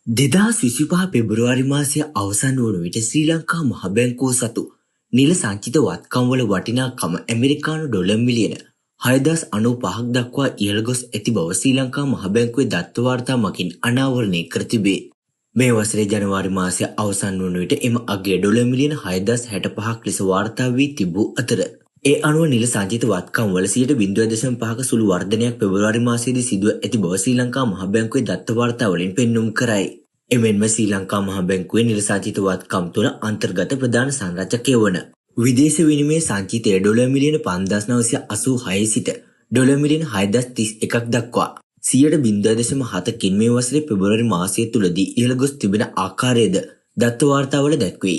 2025 පෙබරවාරි මාසය අවසන් වන විට ශ්‍රී ලංකා මහ බැංකුව සතු නිල සංචිත වත්කම්වල වටිනාකම ඇමරිකානු ඩොලර් මිලියන 6095ක් දක්වා ඉහළ ගොස් ඇති බව ශ්‍රී ලංකා මහ බැංකුවේ දත්ත වාර්තා මගින් අනාවරණය කර තිබේ. මේ වසරේ ජනවාරි මාසය අවසන් වන විට එම අගය ඩොලර් මිලියන 6065ක් ලෙස වාර්තා වී තිබූ අතර ඒ අනුව නිල සංචිත වත්කම් වල 0.5ක සුළු වර්ධනයක් පෙබරවාරි මාසයේදී සිදුව ඇති බව ශ්‍රී ලංකා මහ බැංකුවේ දත්ත වාර්තා වලින් පෙන්නුම් කරයි. එමෙන්ම ශ්‍රී ලංකා මහ බැංකුවේ නිල සංචිත වත්කම් තුළ අන්තර්ගත ප්‍රධාන සංරචකය වන විදේශ විනිමය සංචිතය ඩොලර් මිලියන 5986 සිට ඩොලර් මිලියන 6031ක් දක්වා 0.7%කින් මේ වසරේ පෙබරවාරි මාසය තුළදී ඉහළ ගොස් තිබෙන ආකාරයද දත්ත වාර්තාවල දැක්වේ.